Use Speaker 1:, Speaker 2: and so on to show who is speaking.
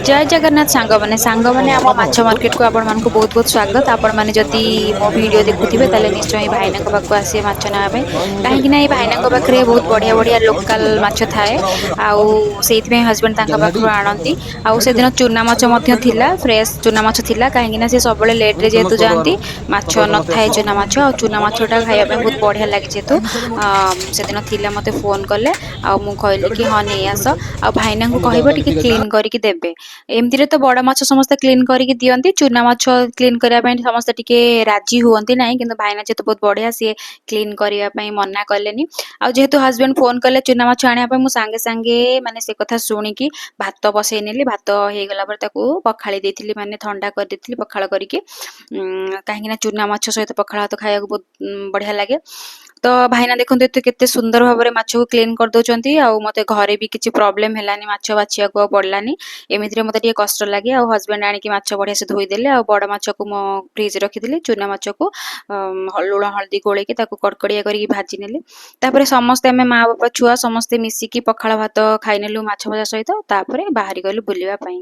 Speaker 1: ଜୟ ଜଗନ୍ନାଥ ସାଙ୍ଗମାନେ। ସାଙ୍ଗମାନେ, ଆମ ମାଛ ମାର୍କେଟକୁ ଆପଣମାନଙ୍କୁ ବହୁତ ବହୁତ ସ୍ୱାଗତ। ଆପଣମାନେ ଯଦି ମୋ ଭିଡ଼ିଓ ଦେଖୁଥିବେ, ତାହେଲେ ନିଶ୍ଚୟ ଏଇ ଭାଇନାଙ୍କ ପାଖକୁ ଆସିବେ ମାଛ ନେବା ପାଇଁ। କାହିଁକି ନା ଏଇ ଭାଇନାଙ୍କ ପାଖରେ ବହୁତ ବଢ଼ିଆ ବଢ଼ିଆ ଲୋକାଲ ମାଛ ଥାଏ ଆଉ ସେଇଥିପାଇଁ ହଜବେଣ୍ଡ ତାଙ୍କ ପାଖରୁ ଆଣନ୍ତି। ଆଉ ସେଦିନ ଚୁନା ମାଛ ମଧ୍ୟ ଥିଲା, ଫ୍ରେଶ ଚୁନା ମାଛ ଥିଲା। କାହିଁକି ନା ସେ ସବୁବେଳେ ଲେଟ୍ରେ ଯେହେତୁ ଯାଆନ୍ତି, ମାଛ ନଥାଏ ଚୁନା ମାଛ। ଆଉ ଚୁନା ମାଛଟା ଖାଇବା ପାଇଁ ବହୁତ ବଢ଼ିଆ ଲାଗେ। ଯେହେତୁ ସେଦିନ ଥିଲା, ମୋତେ ଫୋନ୍ କଲେ ଆଉ ମୁଁ କହିଲି କି ହଁ, ନେଇ ଆସ। ଆଉ ଭାଇନାଙ୍କୁ କହିବ ଟିକେ କ୍ଲିନ୍ କରିକି ଦେବେ। ଏମିତିରେ ତ ବଡ଼ ମାଛ ସମସ୍ତେ କ୍ଲିନ୍ କରିକି ଦିଅନ୍ତି, ଚୁନା ମାଛ କ୍ଲିନ୍ କରିବା ପାଇଁ ସମସ୍ତେ ଟିକେ ରାଜି ହୁଅନ୍ତି ନାହିଁ। କିନ୍ତୁ ଭାଇନା ଯେହେତୁ ବହୁତ ବଢ଼ିଆ, ସିଏ କ୍ଲିନ୍ କରିବା ପାଇଁ ମନା କଲେନି। ଆଉ ଯେହେତୁ ହଜବେଣ୍ଡ ଫୋନ୍ କଲେ ଚୁନା ମାଛ ଆଣିବା ପାଇଁ, ମୁଁ ସାଙ୍ଗେ ସାଙ୍ଗେ ମାନେ ସେ କଥା ଶୁଣିକି ଭାତ ବସେଇ ନେଲି। ଭାତ ହେଇଗଲା ପରେ ତାକୁ ପଖାଳି ଦେଇଥିଲି, ମାନେ ଥଣ୍ଡା କରିଦେଇଥିଲି ପଖାଳ କରିକି, କାହିଁକି ନା ଚୁନା ମାଛ ସହିତ ପଖାଳ ଭାତ ଖାଇବାକୁ ବହୁତ ବଢ଼ିଆ ଲାଗେ। ତ ଭାଇନା ଦେଖନ୍ତୁ, ଏତେ କେତେ ସୁନ୍ଦର ଭାବରେ ମାଛକୁ କ୍ଲିନ୍ କରିଦେଉଛନ୍ତି। ଆଉ ମୋତେ ଘରେ ବି କିଛି ପ୍ରୋବ୍ଲେମ୍ ହେଲାନି, ମାଛ ବାଛିବାକୁ ଆଉ ପଡ଼ିଲାନି। ଏମିତିରେ ମୋତେ ଟିକେ କଷ୍ଟ ଲାଗେ। ଆଉ ହଜବେଣ୍ଡ ଆଣିକି ମାଛ ବଢ଼ିଆ ସେ ଧୋଇଦେଲେ। ଆଉ ବଡ଼ ମାଛକୁ ମୁଁ ଫ୍ରିଜ୍ ରଖିଥିଲି, ଚୁନା ମାଛକୁ ଲୁଣ ହଳଦୀ ଗୋଳେଇକି ତାକୁ କଡ଼କଡ଼ିଆ କରିକି ଭାଜି ନେଲି। ତାପରେ ସମସ୍ତେ ଆମେ ମା, ବାପା, ଛୁଆ ସମସ୍ତେ ମିଶିକି ପଖାଳ ଭାତ ଖାଇନେଲୁ ମାଛ ଭଜା ସହିତ। ତାପରେ ବାହାରି ଗଲୁ ବୁଲିବା ପାଇଁ।